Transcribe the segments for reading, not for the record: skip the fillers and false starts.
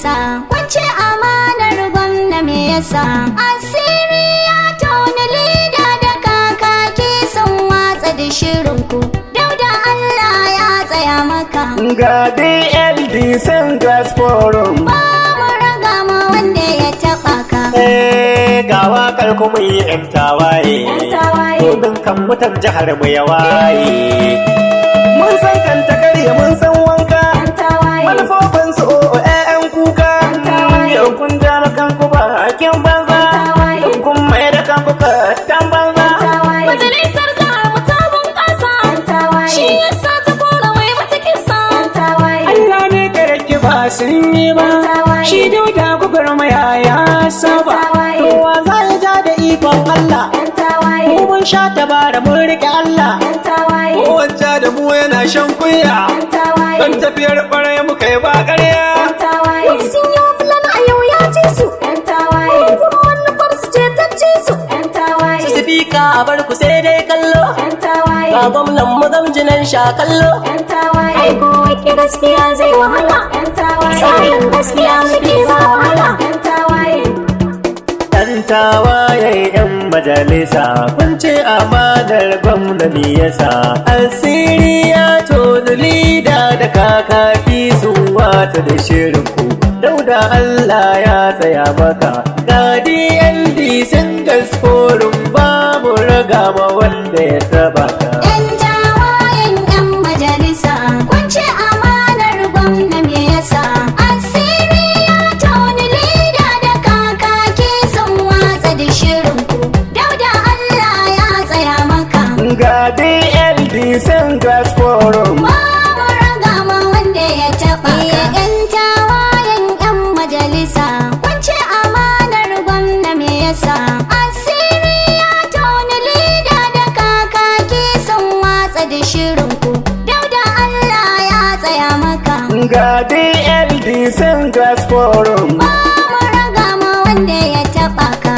majalisa, kun ci amanar gwamna, me yasa? Asiri ya toni, lida da kakaki sun watsa da shirinku. Dauda, Allah ya tsaya maka. Ga DLD Singles Forum. Ba mu raga ma wanda ya taɓa ka. Eh, ga wakar kuma yi 'yan tawaye. 'Yan tawaye. Domin kan mutan jihar mu ya waye. Mun san kan ta karya, mun san wanka. 'Yan tawaye. Manufofin su o'o 'ya'yan kuka. 'Yan tawaye. Yau kun ja kanku ba hakin banza. 'Yan tawaye. Kun mai da kanku kattan banza. 'Yan tawaye. Majalisar jihar mu ta bunƙasa. 'Yan tawaye. Shi yasa ta kora mai mata kisa. 'Yan tawaye. Allah ne karki ba sun yi ba. 'Yan tawaye. Shi Dauda gwagwarmaya ya saba. 'Yan tawaye. To wa za ya ja da ikon Allah? 'Yan tawaye. Mu mun sha tabara, mun riƙe Allah. 'Yan tawaye. Kowace da mu yana shan kunya. 'Yan tawaye. Don tafiyar ƙwarai muka yi ba ƙarya. 'Yan tawaye. Wasu sun yi filan a yau ya ci su. 'Yan tawaye. Kuma manufar su ce ta ci su. 'Yan tawaye. Sifika a bar ku sai dai kallo. 'Yan tawaye. Ga gwamnan mu gamjinan sha kallo. 'Yan tawaye. Ai kowa ki gaskiya zai wahala. 'Yan tawaye. Tsarin gaskiya muke ba wahala. 'Yan tawaye. Ɗan tawaye, 'yan majalisa, kun ce amanar gwamna, me yasa? Asiri ya toni, lida da kakaki sun wata da shirin ku. Dauda, Allah ya tsaya maka. Ga DLD Singles Forum, babu raga ma wanda ya taba ka. 'Yan tawayen 'yan majalisa, kun ci amanar gwamna, me yasa? Asiri ya toni, lida da kakaki sun watsa da shirinku. Dauda, Allah ya tsaya maka. Ga DLD Singles Forum. Babu raga ma wanda ya taɓa ka. 'Yan tawayen 'yan majalisa, kun ci amanar gwamna, me yasa? Asiri ya toni, lida da kakaki sun watsa da shirinku. Dauda, Allah ya tsaya maka. Ga DLD Singles Forum. Babu raga ma wanda ya taɓa ka.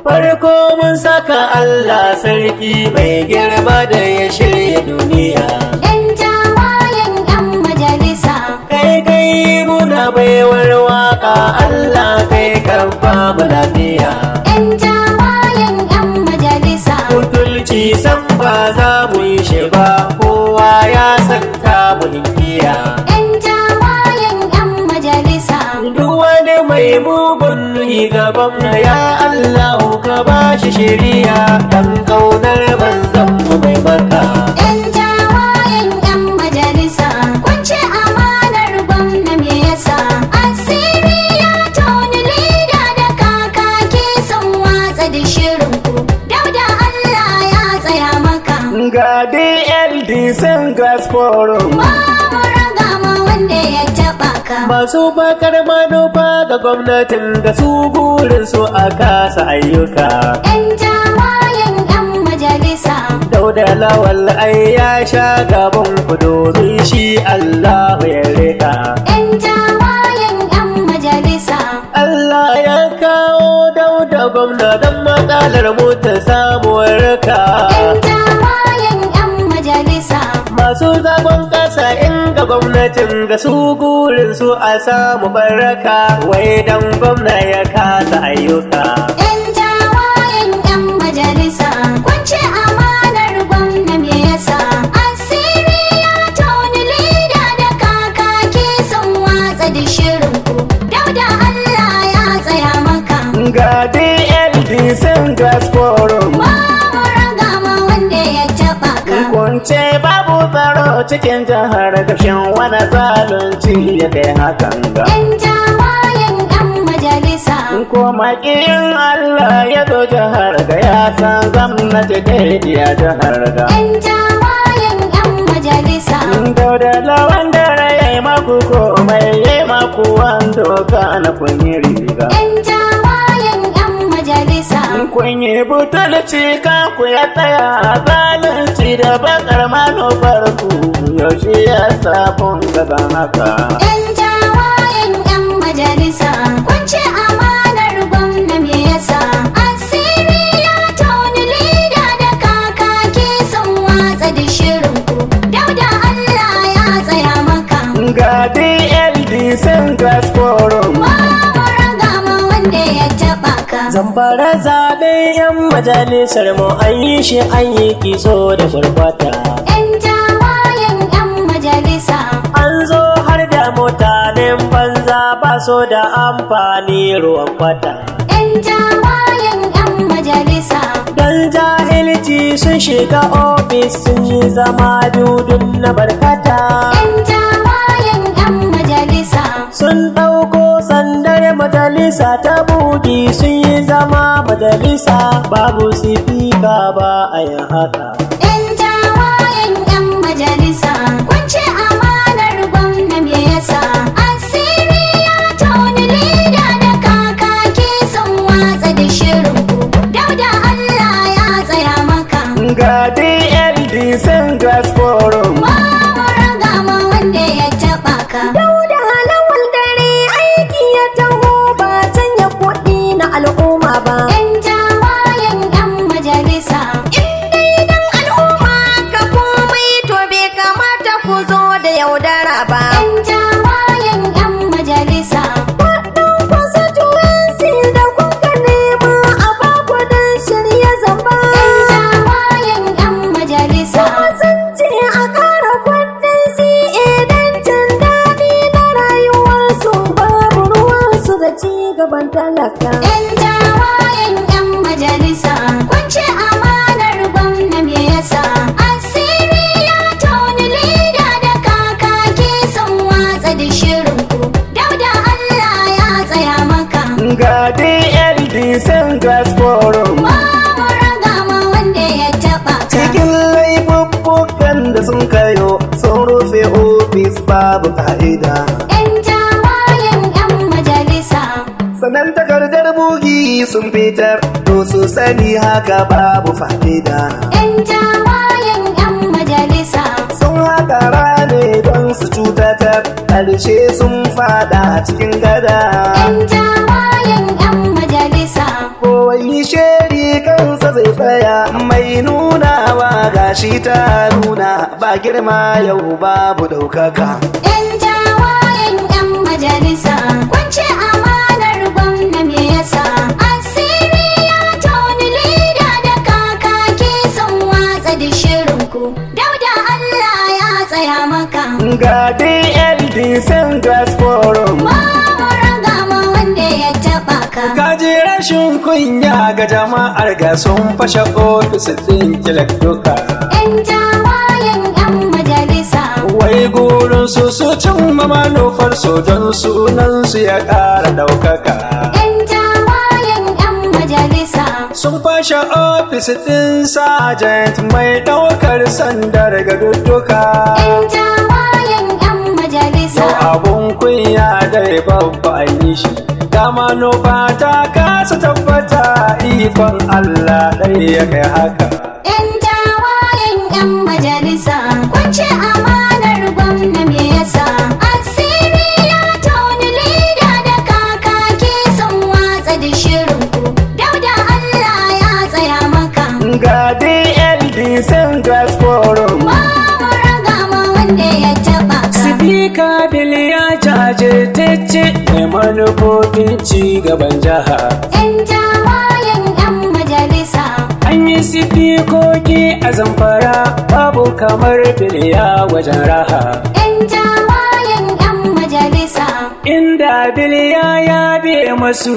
Farko mun saka Allah sarki mai girma da ya shirya duniya. 'Yan tawayen 'yan majalisa. Kai kai muna baiwar waka, Allah kai kan ba mu lafiya. 'Yan tawayen 'yan majalisa. Butulci san ba za mu yi shi ba, kowa ya san ta mu inkiya. 'Yan tawayen 'yan majalisa. Duk wani mai mugun nuhi gaban mu, ya Allah ka ba shi shiriya dan kaunar manzon mu mai maka. 'Yan tawayen 'yan majalisa, kun ci amanar gwamna, me yasa? Asiri ya toni, lida da kakaki sun watsa da shirinku. Dauda, Allah ya tsaya maka. Ga DLD Singles Forum. Babu raga ma wanda ya taɓa ka. Masu bakar manufa ga gwamnatin ga su burin su a kasa ayyuka. 'Yan tawayen 'yan majalisa. Dauda Lawal ai ya sha gaban ku domin shi Allahu ya rika. 'Yan tawayen 'yan majalisa. Allah ya kawo Dauda gwamna don matsalar mu ta samu waraka. 'Yan tawayen 'yan majalisa. Masu zagon kasa inga gwamnatin ga su gurin su a samu baraka wai dan gwamna ya kasa ayyuka. 'Yan tawayen 'yan majalisa, kun ci amanar gwamna, me yasa? Asiri ya toni, lida da kakaki sun watsa da shirinku. Dauda, Allah ya tsaya maka. Ga DLD Singles Forum. Babu raga ma wanda ya taɓa ka. Kunce babu tsaro cikin jihar gashin wani zalunci ya kai hakan ga. 'Yan tawayen 'yan majalisa. Ko makiyin Allah ya zo jihar ga ya san gwamnati da ya jihar ga. 'Yan tawayen 'yan majalisa. Dauda Lawan dare ya yi maku komai, ya yi maku wando ka na kun yi riga. 'Yan tawayen 'yan majalisa. Kun yi butulci kan ku ya tsaya zalunci da bakar manufar ku. Yaushe ya sabon gaban haka. 'Yan tawayen 'yan majalisa, kun ci amanar gwamna me yasa? Asiri ya toni lida da kakaki sun watsa da shirinku. Dauda Allah ya tsaya maka. Ga DLD Sanglas Forum. Babu ragama wanda ya taɓa ka. Zamfara zaɓe 'yan majalisar mu an yi shi an yi kitso da kwarkwata. 'Yan tawayen 'yan majalisa. An zo har da mutanen banza ba su da amfani ruwan kwata. 'Yan tawayen 'yan majalisa. Don jahilci sun shiga ofis sun yi zama dudun na barkata. 'Yan tawayen 'yan majalisa. Sun ɗauko sandar majalisa ta bugi sun yi zama majalisa babu sifika ba a yin haka. 'Yan tawayen 'yan majalisa. Kun ci amanar gwamna me yasa? Asiri ya toni lida da kakaki sun watsa da shirinku. Dauda Allah ya tsaya maka. Ga DLD Sanglas Forum. Babu ragama wanda ya taɓa ka. Dauda lawal dare aiki ya taho ba canja kuɗi na al'umma ba. 'Yan tawayen 'yan majalisa. In dai dan al'umma ka komai to bai kamata ku zo da yaudara ba. 'Yan tawayen 'yan majalisa. Waɗan constituency da kuka nema a baku don shirya zamba. 'Yan tawayen 'yan majalisa. Kuma sun ce a ƙara kuɗin CA don jin daɗi na rayuwarsu babu ruwansu da ci gaban talaka. 'Yan tawayen 'yan majalisa. Kun ci amanar gwamna me yasa? Asiri ya toni lida da kakaki sun watsa da shirinku. Dauda Allah ya tsaya maka. Ga DLD Sanglas Forum. Babu ragama wanda ya taɓa ka. Cikin laifuffukan da sun kayo sun rufe ofis babu ka'ida. 'Yan tawayen 'yan majalisa. Sannan takardar bugi sun fitar to su sani haka babu fa'ida. 'Yan tawayen 'yan majalisa. Sun haka rane don su cutatar ƙarshe sun fada cikin gada. 'Yan tawayen 'yan majalisa. Kowai sheri kansa zai tsaya mai nunawa gashi ta nuna ba girma yau babu ɗaukaka. 'Yan tawayen 'yan majalisa. Kun ci amanar gwamna me yasa? Asiri ya toni lida da kakaki sun watsa da shirinku. Dauda Allah ya tsaya maka. Ga DLD Sanglas Forum. Babu ragama wanda ya taɓa ka. Kaji rashin kunya ga jama'ar ga sun fashe ofis ɗin kilak duka. 'Yan tawayen 'yan majalisa. Wai gurin su su cimma manufar su don sunan su ya ƙara ɗaukaka. 'Yan tawayen 'yan majalisa. Sun fashe ofis ɗin sergeant mai ɗaukar sandar ga dudduka. 'Yan tawayen 'yan majalisa. Yau abun kunya dai babba an yi shi. Ga manufa ta kasa tabbata ikon Allah ɗai ya kai haka. 'Yan tawayen 'yan majalisa. Kun ci amanar gwamna me yasa? Asiri ya toni lida da kakaki sun watsa da shirinku. Dauda Allah ya tsaya maka. Ga DLD Sanglas Forum. Babu ragama wanda ya taɓa ka. Sifika Biliya jajirtacce mai manufofin ci gaban jiha. 'Yan tawayen 'yan majalisa. An yi sifikoki a Zamfara babu kamar Biliya wajen raha. 'Yan tawayen 'yan majalisa. Inda Biliya ya biye masu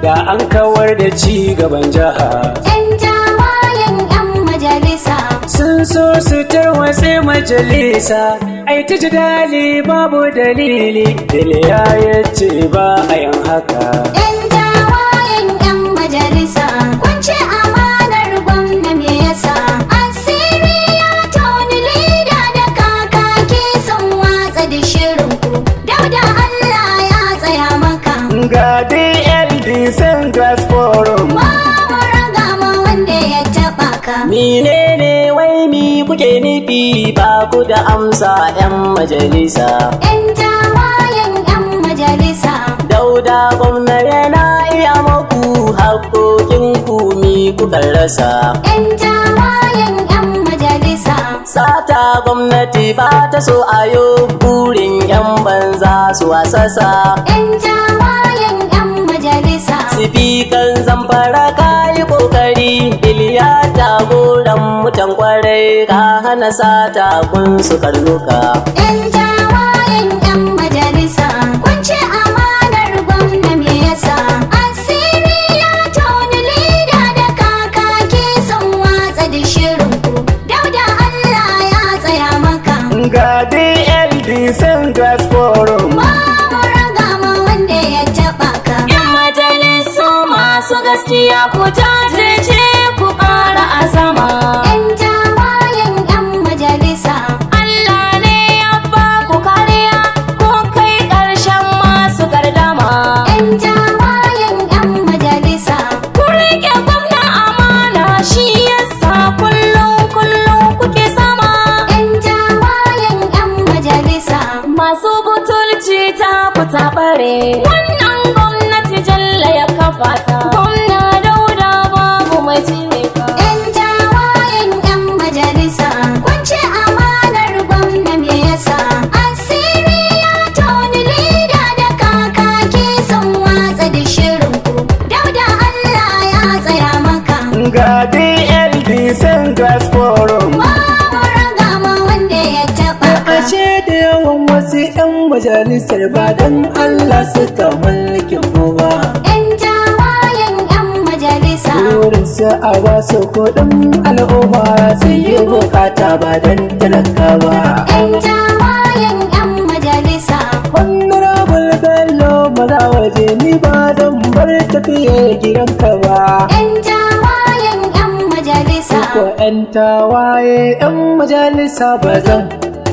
da an kawar da ci gaban jiha. 'Yan tawayen 'yan majalisa. Sun so su tarwatse majalisa, ai ta jidali babu dalili, Biliya ya ce ba a yin haka. 'Yan tawayen 'yan majalisa. Kun ci amanar gwamna me yasa? Asiri ya toni lida da kakaki sun watsa da shirinku. Dauda Allah ya tsaya maka. Ga DLD Sanglas Forum. Babu ragama wanda ya taɓa ka. Menene wai mi kuke nufi ba ku da amsa 'yan majalisa. 'Yan tawayen 'yan majalisa. Dauda gwamna yana iya maku haƙoƙin ku mi kuka rasa. 'Yan tawayen 'yan majalisa. Sata gwamnati ba ta so ayo burin 'yan banza su wasasa. 'Yan tawayen 'yan majalisa. Sifikan Zamfara ka yi ƙoƙari, Iliya jagoran mutan kwarai ka hana sata kun su karnuka. 'Yan tawayen 'yan majalisa. Kun ci amanar gwamna me yasa? Asiri ya toni lida da kakaki sun watsa da shirinku. Dauda Allah ya tsaya maka. Ga DLD Sanglas Forum. Babu ragama wanda ya taɓa ka. Yan majalisu masu gaskiya ku jajirce ku ƙara azama. 'Yan tawayen 'yan majalisa. Allah ne ya ba ku kariya ku kai ƙarshen masu gardama. 'Yan tawayen 'yan majalisa. Ku riƙe gwamna amana shi yasa kullum kullum kuke sama. 'Yan tawayen 'yan majalisa. Masu butulci ta ku ta bare. Wannan gwamnati jalla ya kafa ta. Gwamna Dauda babu mai cire ka. 'Yan tawayen 'yan majalisa. Kun ci amanar gwamna me yasa? Asiri ya toni lida da kakaki sun watsa da shirinku. Dauda Allah ya tsaya maka. Ga DLD Sanglas Forum. Babu ragama wanda ya taɓa ka. Ashe da yawan wasu 'yan majalisar ba don Allah suka mulkin mu ba. 'Yan tawayen 'yan majalisa. Burinsu a ba su kuɗin al'umma su yi bukata ba don talaka ba. 'Yan tawayen 'yan majalisa. Honorable Bello maza waje ni ba zan bar tafiyar gidanka ba. 'Yan tawayen 'yan majalisa. Ko 'yan tawaye 'yan majalisa ba zan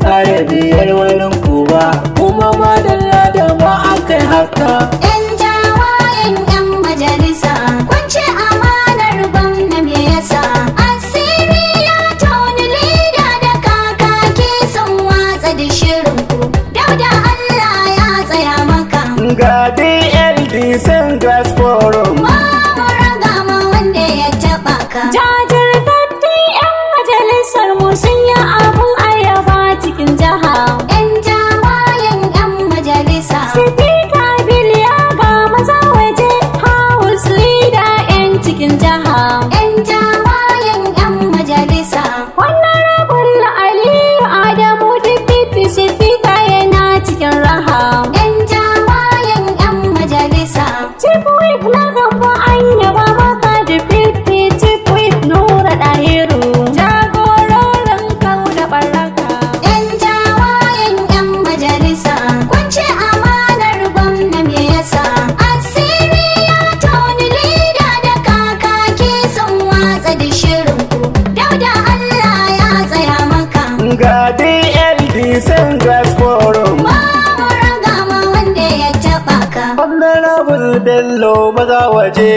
ƙara biyar wurin ku ba. Kuma madalla da ma aka yi haka. 'Yan tawayen 'yan majalisa. Kun ci amanar gwamna me yasa? Asiri ya toni lida da kakaki sun watsa da shirinku. Dauda Allah ya tsaya maka. Ga DLD Sanglas Forum. Babu ragama wanda ya taɓa ka. Jajirtattun 'yan majalisar mu sun yi abun ayaba cikin jiha. 'Yan tawayen 'yan majalisa. Sifika biliya ga maza waje house leader 'yan cikin jiha. 'Yan tawayen 'yan majalisa. Wannan rabin Aliyu Adamu Deputy Sifika yana cikin raha. 'Yan tawayen 'yan majalisa. Chief Whip na gaba an yaba maka Deputy Chief Whip Nura Dahiru. Jagororin kau da baraka. 'Yan tawayen 'yan majalisa. Kun ci amanar gwamna me yasa? Asiri ya toni lida da kakaki sun watsa da shirinku. Dauda Allah ya tsaya maka. Ga DLD Sanglas Forum. Babu ragama wanda ya taɓa ka. Honorable Bello maza waje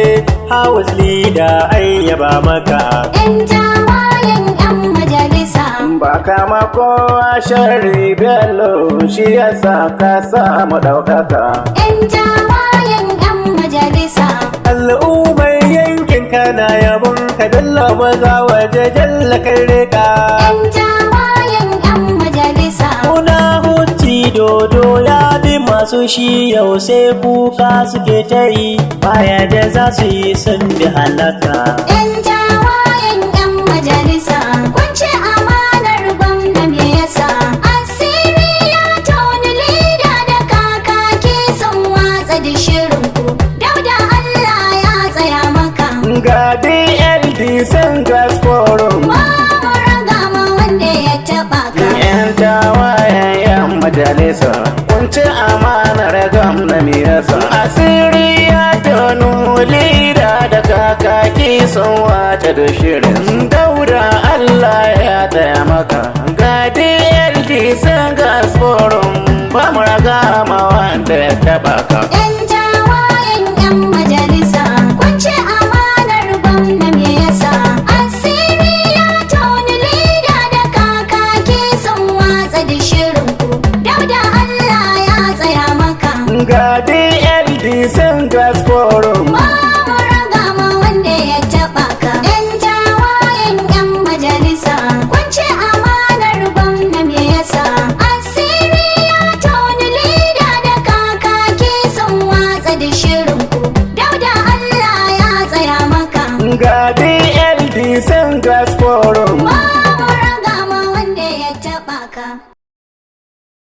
House leader ai yaba maka. 'Yan tawayen 'yan majalisa. Ba kama kowa sharri Bello shi yasa ka samu ɗaukaka. 'Yan tawayen 'yan majalisa. Al'ummar yankin kana yabon ka Bello maza waje jalla kai reka. 'Yan tawayen 'yan majalisa. Kuna huci dodo ya bi masu shi yau sai kuka suke ta yi baya da za su yi sun bi halaka. 'Yan tawayen 'yan majalisa. Kun ci amanar gwamna me yasa? Asiri ya toni lida da kakaki sun watsa da shirinku. Dauda Allah ya tsaya maka. Ga DLD Sanglas Forum. Babu ragama wanda ya taɓa ka. Yan tawayen yan majalisa kun ci amanar gwamna me yasa? Asiri ya tonu lida da kakaki sun wace da shirin. Dauda Allah ya taya maka. Ga DLD Sanglas Forum ba mu raga ma wanda ya taba ka. 'Yan tawayen 'yan majalisa. Kun ci amanar gwamna me yasa? Asiri ya toni lida da Sanglas Forum. Babu ragama wanda ya taɓa ka. Yan tawayen yan majalisa, kun ci amanar gwamna me yasa? Asiri ya toni lida da kakaki sun watsa da shirin ku. Dauda Allah ya tsaya maka. Ga DLD Sanglas